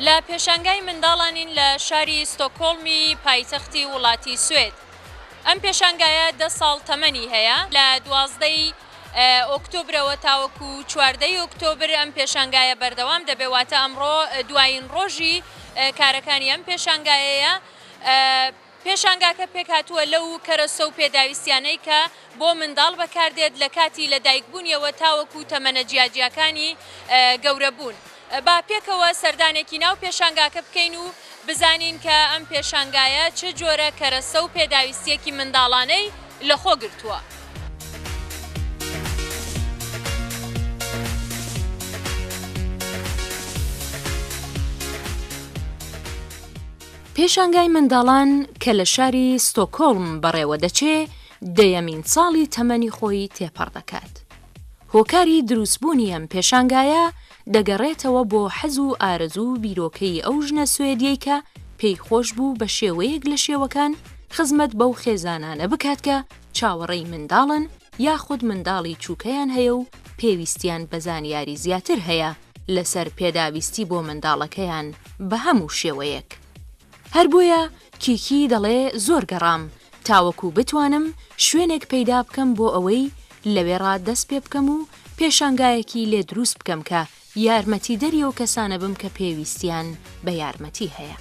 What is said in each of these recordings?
لە پێشانگای منداڵانین لە شاری ستۆکهۆڵمی پایتەختی وڵاتی سوێد. ئەم پێشانگایە دە ساڵ تەمەنی هەیە. لە 12 ی ئۆکتۆبرەوە تاوەکو 14 ی ئۆکتۆبر ئەم پێشانگایە بەردەوام دەبێت، واتە ئەمڕۆ دوایین ڕۆژی کارەکانی ئەم پێشانگایەیە. پێشانگاکە پێکهاتووە لەو کەرەسە و پێداویستیانەی کە بۆ منداڵ بەکاردێت لە کاتی لەدایکبوونیەوە تاوەکو تەمەنە جیاجیاکانی گەورەبوون. با پێکەوە سەردانێکی ناو پێشانگاکە بکەین و بزانین کە ئەم پێشانگایە چ جۆرە کەرەسە و پێداویستییەکی منداڵانەی لەخۆ گرتووە. پێشانگای منداڵان کە لە شاری ستۆکۆڵم بەڕێوە دەچێ، دەیەمین ساڵی تەمەنی خۆی تێپەڕ دەکات. هۆکاری دروستبوونی ئەم پێشانگایە دەگەڕێتەوە بۆ حەز و ئارەزوو و بیرۆکەی ئەو ژنە سوێدیەی کە پێی خۆش بوو بە شێوەیەک لە شێوەکان خزمەت بەو خێزانانە بکات کە چاوەڕێی منداڵن یاخود منداڵی چووکەیان هەیە و پێویستیان بە زانیاری زیاتر هەیە لەسەر پێداویستی بۆ منداڵەکەیان بە هەموو شێوەیەک. هەر بۆیە کیکی دەڵێ زۆر گەڕام تاوەکو بتوانم شوێنێک پەیدا بکەم بۆ ئەوەی لەوێڕا دەست پێ بکەم و پێشانگایەکی لێ دروست بکەم کە یارمەتیدەری ئەو کەسانە بم کە پێویستیان بە یارمەتی هەیە.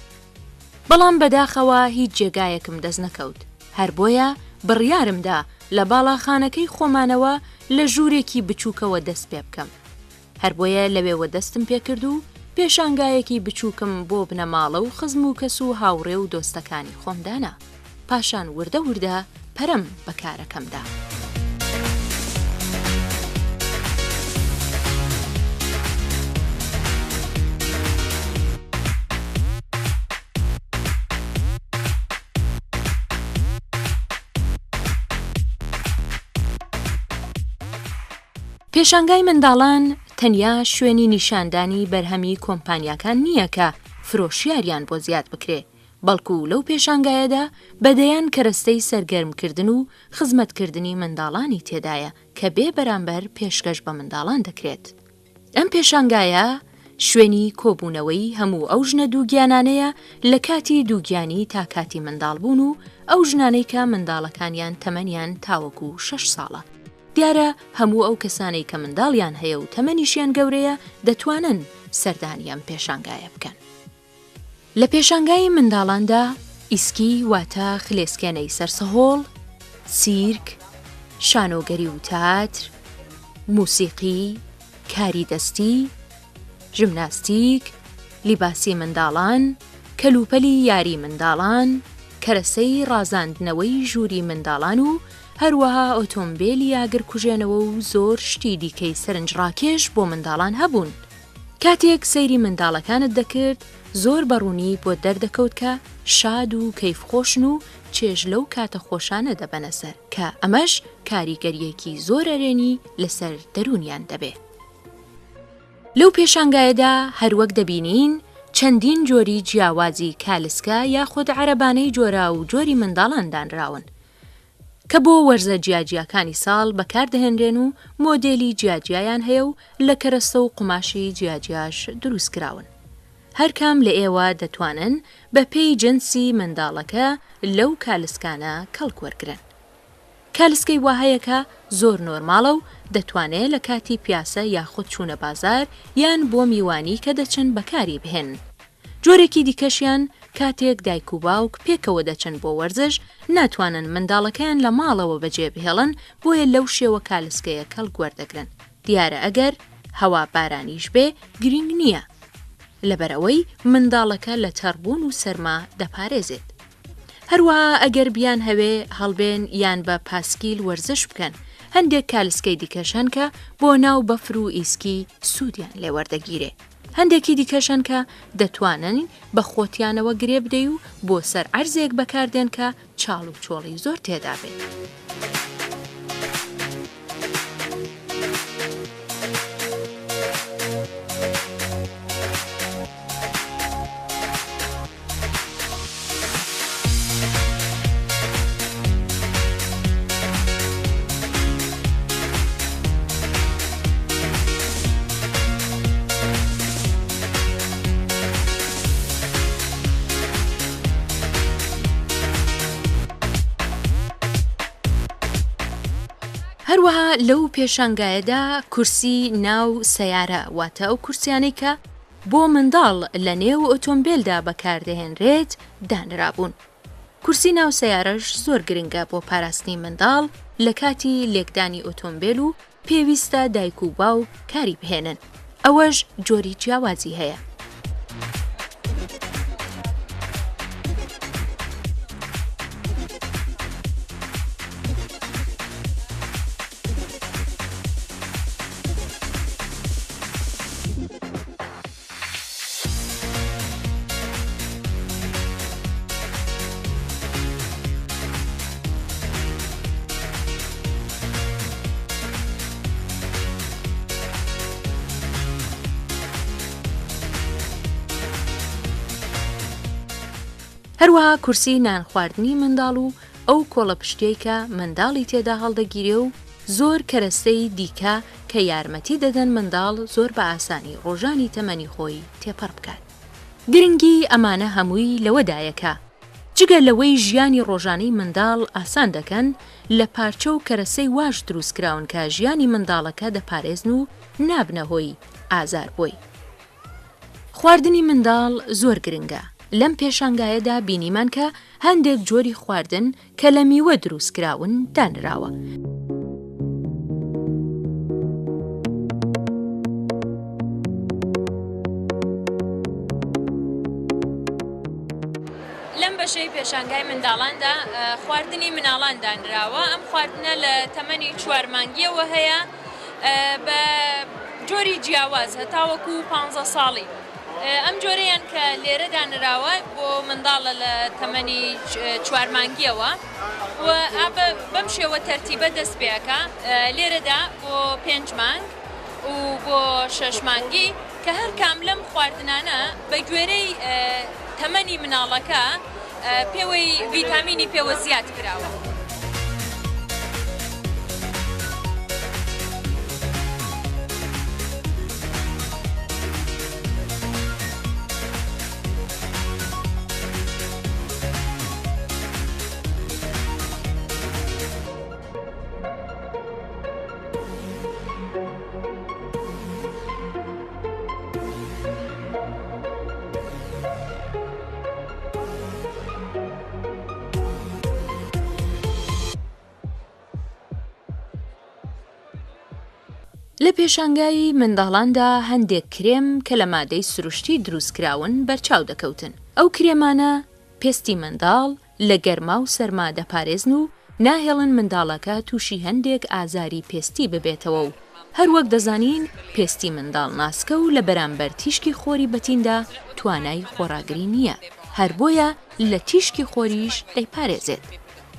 بەڵام بەداخەوە هیچ جێگایەکم دەست نەکەوت، هەر بۆیە بڕیارم دا لە باڵاخانەکەی خۆمانەوە لە ژوورێکی بچووکەوە دەست پێ بکەم. هەر بۆیە لەوێوە دەستم پێکرد و پێشانگایەکی بچووکم بۆ بنەماڵە و خزم و کەس و هاوڕێ و دۆستەکانی خۆم دانا. پاشان وردە وردە پەرەم بە کارەکەم دا. پێشانگای منداڵان تەنیا شوێنی نیشاندانی بەرهەمی کۆمپانیاکان نییە کە فرۆشیاریان بۆ زیاد بکرێ، بەڵکو لەو پێشانگایەدا بە دەیان کەرەستەی سەرگەرمکردن و خزمەتکردنی منداڵانی تێدایە کە بێ بەرامبەر پێشکەش بە منداڵان دەکرێت. ئەم پێشانگایە شوێنی کۆبوونەوەی هەموو ئەو ژنە دووگیانانەیە لە کاتی دووگیانی تا کاتی منداڵبوون و ئەو ژنانەی کە منداڵەکانیان تەمەنیان تاوەکو شەش ساڵە. دیارە هەموو ئەو کەسانەی کە منداڵیان هەیە و تەمەنیشیان گەورەیە دەتوانن سەردانی ئەم پێشانگایە بکەن. لە پێشانگای منداڵاندا ئیسکی واتە خلێسکێنەی سەر سەهۆڵ، سیرک، شانۆگەری و تئاتر، موسیقی، کاری دەستی، ژمناستیک، لیباسی منداڵان، کەلوپەلی یاری منداڵان، کەرەسەی ڕازاندنەوەی ژووری منداڵان و هەروەها ئۆتۆمبێلی ئاگرکوژێنەوە و زۆر شتی دیکەی سەرنجڕاکێش بۆ منداڵان هەبوون. کاتێک سەیری منداڵەکانت دەکرد زۆر بە ڕوونی بۆت دەردەکەوت کە شاد و کەیفخۆشن و چێژ لەو کاتە خۆشانە دەبەنە سەر کە ئەمەش کاریگەرییەکی زۆر ئەرێنی لەسەر دەروونیان دەبێ. لەو پێشانگایەدا هەروەک دەبینین چەندین جۆری جیاوازی کالسکە یاخود عەرەبانەی جۆراو جۆری منداڵان دانراون کە بۆ وەرزە جیاجیاکانی ساڵ بەکاردەهێنرێن و مۆدێلی جیاجیایان هەیە و لە کەرەستە و قوماشی جیاجیاش دروستکراون. هەرکام لە ئێوە دەتوانن بە پێی جنسی منداڵەکە لەو کالسکانە کەڵک وەرگرن. کالسکەی وا هەیە کە زۆر نۆرماڵە و دەتوانێ لە کاتی پیاسە یاخود چوونە بازار یان بۆ میوانی کە دەچن بەکاری بهێنن. جۆرێکی دیکەشیان کاتێک دایک و باوک پێکەوە دەچن بۆ وەرزش ناتوانن منداڵەکەیان لە ماڵەوە بەجێ بهێڵن بۆیە لەو شێوە کالسکەیە کەڵک وەردەگرن دیارە ئەگەر هەوا بارانیش بێ گرینگ نییە لەبەرئەوەی منداڵەکە لە تەڕبوون و سەرما دەپارێزێت. هەروەها ئەگەر بیانهەوێ هەڵبێن یان بە پاسکیل وەرزش بکەن، هەندێک کالسکەی دیکەش هەن کە بۆ ناو بەفر و ئیسکی سوودیان لێ وەردەگیرێ. هەندێکی دیکەش هەن کە دەتوانن بە خۆتیانەوە گرێ بدەی و بۆ سەر عەرزێک بەکاردێن کە چاڵ و چۆڵی زۆر تێدا بێت. هەروەها لەو پێشانگایەدا کورسی ناو سەیارە واتە ئەو کورسیانەی کە بۆ منداڵ لە نێو ئۆتۆمبێلدا بەکاردەهێنرێت دانرابوون. کورسی ناو سەیارەش زۆر گرنگە بۆ پاراستنی منداڵ لە کاتی لێکدانی ئۆتۆمبێل و پێویستە دایک و باوک کاری بهێنن ئەوەش جۆری جیاوازی هەیە. هەروەها کورسی نانخواردنی منداڵ و ئەو کۆڵەپشتیەی کە منداڵی تێدا هەڵدەگیرێ و زۆر کەرەستەی دیکە کە یارمەتی دەدەن منداڵ زۆر بە ئاسانی ڕۆژانی تەمەنی خۆی تێپەڕ بکات. گرنگی ئەمانە هەمووی لەوەدایە کە جگە لەوەی ژیانی ڕۆژانەی منداڵ ئاسان دەکەن، لە پارچە و کەرەسەی واش دروست کراون کە ژیانی منداڵەکە دەپارێزن و نابنە هۆی ئازار بۆی. خواردنی منداڵ زۆر گرنگە، لەم پێشانگایەدا بینیمان کە هەندێک جۆری خواردن کە لە میوە دروست کراون دانراوە. لەم بەشەی پێشانگای منداڵاندا خواردنی مناڵان دانراوە، ئەم خواردنە لە تەمەنی چوار مانگیەوە هەیە بە جۆری جیاواز هەتاوەکو پانزە ساڵی. ئەم جۆرەیان کە لێرە دانراوە بۆ منداڵە لە تەمەنی چوار مانگیەوە و بەم شێوە تەرتیبە دەست پێ ئەکا لێرەدا بۆ پێنج مانگ و بۆ شەش مانگی کە هەر کام لەم خواردنانە بە گوێرەی تەمەنی مناڵەکە پێوەی ڤیتامینی پێوە زیاد کراوە. لە پێشانگای منداڵاندا هەندێک کرێم کە لە مادەی سروشتی دروستکراون بەرچاو دەکەوتن، ئەو کرێمانە پێستی منداڵ لە گەرما و سەرما دەپارێزن و ناهێڵن منداڵەکە تووشی هەندێک ئازاری پێستی ببێتەوە و هەروەک دەزانین پێستی منداڵ ناسکە و لە بەرامبەر تیشکی خۆری بەتیندا توانای خۆڕاگری نییە هەر بۆیە لە تیشکی خۆریش دەیپارێزێت.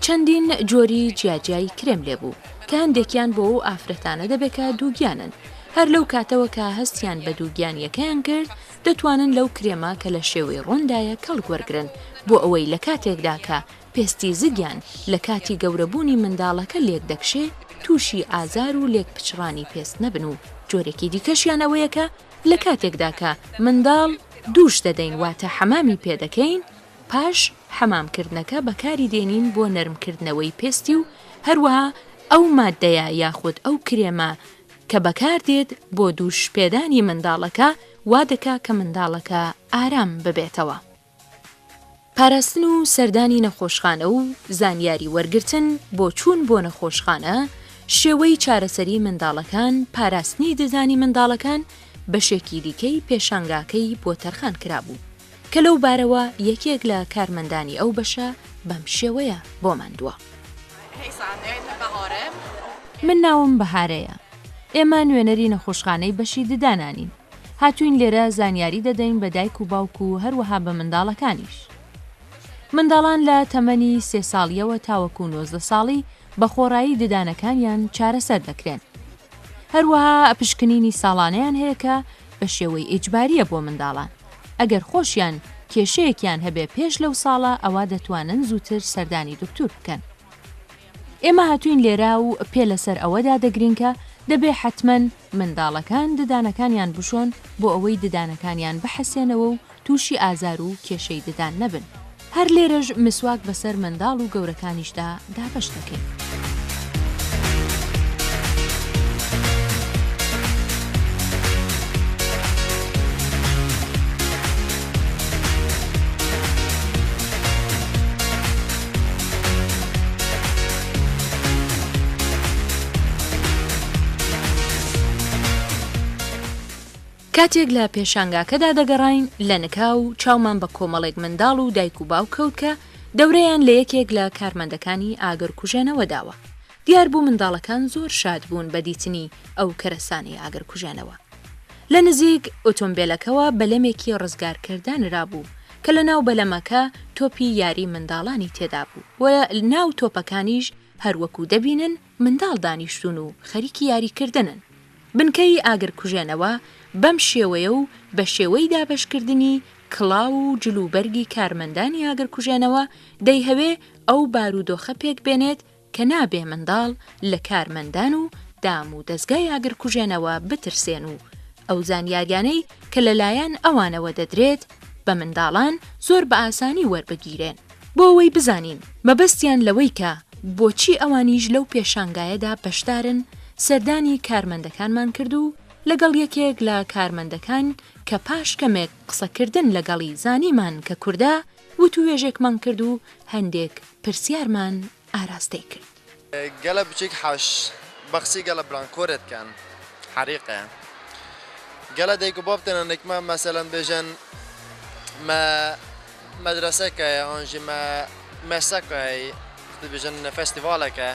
چەندین جۆری جیاجیای کرێم لێبوو کە هەندێکیان بۆ ئەو ئافرەتانە دەبێت کە دووگیانن هەر لەو کاتەوە کە هەستیان بە دووگیانییەکەیان کرد دەتوانن لەو کرێمە کە لە شێوەی ڕۆندایە کەڵک وەرگرن بۆ ئەوەی لە کاتێکدا کە پێستی زگیان لە کاتی گەورەبوونی منداڵەکە لێک دەکشێ تووشی ئازار و لێک پچڕانی پێست نەبن و جۆرێکی دیکەشیان ئەوەیە کە لە کاتێکدا کە منداڵ دووش دەدەین واتە حەمامی پێ دەکەین پاش حەمام کردنەکە بەکاری دێنین بۆ نەرم کردنەوەی پێستی و هەروەها ئەو ماددەیە یاخود ئەو کرێمە کە بەکار دێت بۆ دووش پێدانی منداڵەکە وا دەکا کە منداڵەکە ئارام ببێتەوە. پاراستن و سەردانی نەخۆشخانە و زانیاری وەرگرتن بۆ چوون بۆ نەخۆشخانە، شێوەی چارەسەری منداڵەکان، پاراستنی ددانی منداڵەکان بەشێکی دیکەی پێشانگاکەی بۆ تەرخان کرابوو، کە لەو بارەوە یەکێک لە کارمەندانی ئەو بەشە بەم شێوەیە بۆمان دوا. من ناوم بەهارەیە. ئێمە نوێنەری نەخۆشخانەی بەشی ددانانین. هاتووین لێرە زانیاری دەدەین بە دایک و باوک و هەروەها بە منداڵەکانیش. منداڵان لە تەمەنی سێ ساڵییەوە تاوەکو 19 ساڵی بە خۆڕایی ددانەکانیان چارەسەر دەکرێن. هەروەها پشکنینی ساڵانەیان هەیە کە بە شێوەی ئیجبارییە بۆ منداڵان. ئەگەر خۆشیان کێشەیەکیان هەبێ پێش لەو ساڵە ئەوا دەتوانن زووتر سەردانی دکتور بکەن. ئێمە هاتووین لێرە و پێ لەسەر ئەوە دادەگرین کە دەبێ حەتمەن منداڵەکان ددانەکانیان بشۆن بۆ ئەوەی ددانەکانیان بحەسێنەوە و تووشی ئازار و کێشەی ددان نەبن. هەر لێرەش مسواک بەسەر منداڵ و گەورەکانیشدا دابەش دەکەین. کاتێک لە پێشانگاکەدا دەگەڕاین، لە نکاو چاومان بە کۆمەڵێک منداڵ و دایک و باوک کەوت کە دەورەیان لە یەکێک لە کارمەندەکانی ئاگرکوژێنەوە داوە. دیار بوو منداڵەکان زۆر شاد بوون بە دیتنی ئەو کەرەسانەی ئاگرکوژێنەوە. لە نزیک ئۆتۆمبێلەکەوە بەلەمێکی ڕزگارکەر دانرابوو کە لە ناو بەلەمەکە تۆپی یاری منداڵانی تێدابوو و ناو تۆپەکانیش هەر وەکو دەبینن منداڵ دانیشتوون و خەریکی یاریکردنن. بنکەی ئاگرکوژێنەوە بەم شێوەیە و بە شێوەی دابەشکردنی کڵاو و جلوبەرگی کارمەندانی ئاگرکوژێنەوە دەیهەوێ ئەو بارودۆخە پێک بێنێت کە نابێ منداڵ لە کارمەندان و دام و دەزگای ئاگرکوژێنەوە بترسێن و ئەو زانیاریانەی کە لە لایەن ئەوانەوە دەدرێت بە منداڵان زۆر بە ئاسانی وەربگیرێن. بۆ ئەوەی بزانین مەبەستیان لەوەی کە بۆچی ئەوانیش لەو پێشانگایەدا بەشدارن سەردانی کارمەندەکانمان کرد و لەگەڵ یەکێک لە کارمەندەکان کە پاش کەمێک قسەکردن لەگەڵی زانیمان کە کوردە وتووێژێکمان کرد و هەندێک پرسیارمان ئاراستەی کرد. گەلە بچیک حەش بەخسی گەلە برانکۆرێت کەن حەریقێ گەلە دەیک و باب تێنە نکمە مەسەلەن بێژەن مە مەدرەسەکە ئانژی مە مەسەکە بێژەن فەستیڤالەکە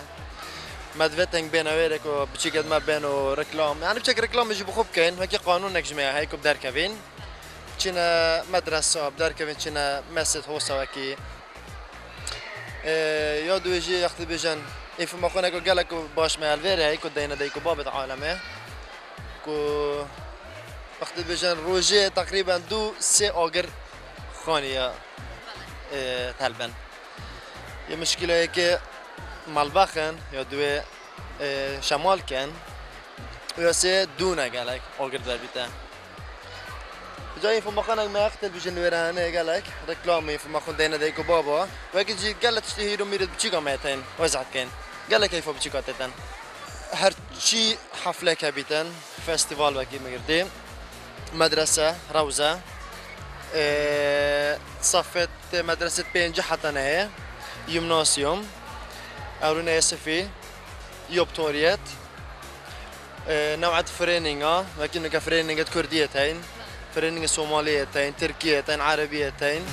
مە دڤێت تەنگ بێنە وێرێک و بچیکەت مە بێن و ڕکلام یانی بچێک ڕکلام ژی بخۆ بکەین وەکی قانونێک ژمێ هەیە کو دەرکەوین بچینە مەدرەسە دەرکەوین چینە مەسجد هۆسەوەکی یا دوێژی یەختی بێژەن ئینفۆرماسیۆنێک گەلەک باش مەلێرە هەیە کو دەینە دەیک و بابەت عالەمێ کو وەختی بێژەن ڕۆژێ تقریبا دوو سێ ئاگر خانیە تەلبن یە مشکلەیەکێ مەڵبەخن یا دوێ شەمال کەن یا سێ دوونە گەلەک ئاگر دەبیتە جا ئینفۆرماسیۆنێک مە تەلڤیژن لوێرە هەنێ گەلەک ڕێکلام ئینفۆرماسیۆن دەینە دەیک و بابا وەکی جی گەلە تشتی هیر و میرت بچیکا مێتین وەزع بکەین گەلە کەیفە بچیکا تێتن هەرچی حەفلەک هەبیتن فێستیڤال وەکی مگردی مەدرەسە ڕەوزە سەفێت مەدرەسەت پێنج حەتە نەیە یمناسیۆم ئەورونەیە سفی یۆبتۆریەت نەوعەت فرێنینگا وەکی نوکە فرێنینگت کوردیەت هەین فرێنینگ سۆمالیەت هەین ترکیەت هەین عەرەبیەت هەین.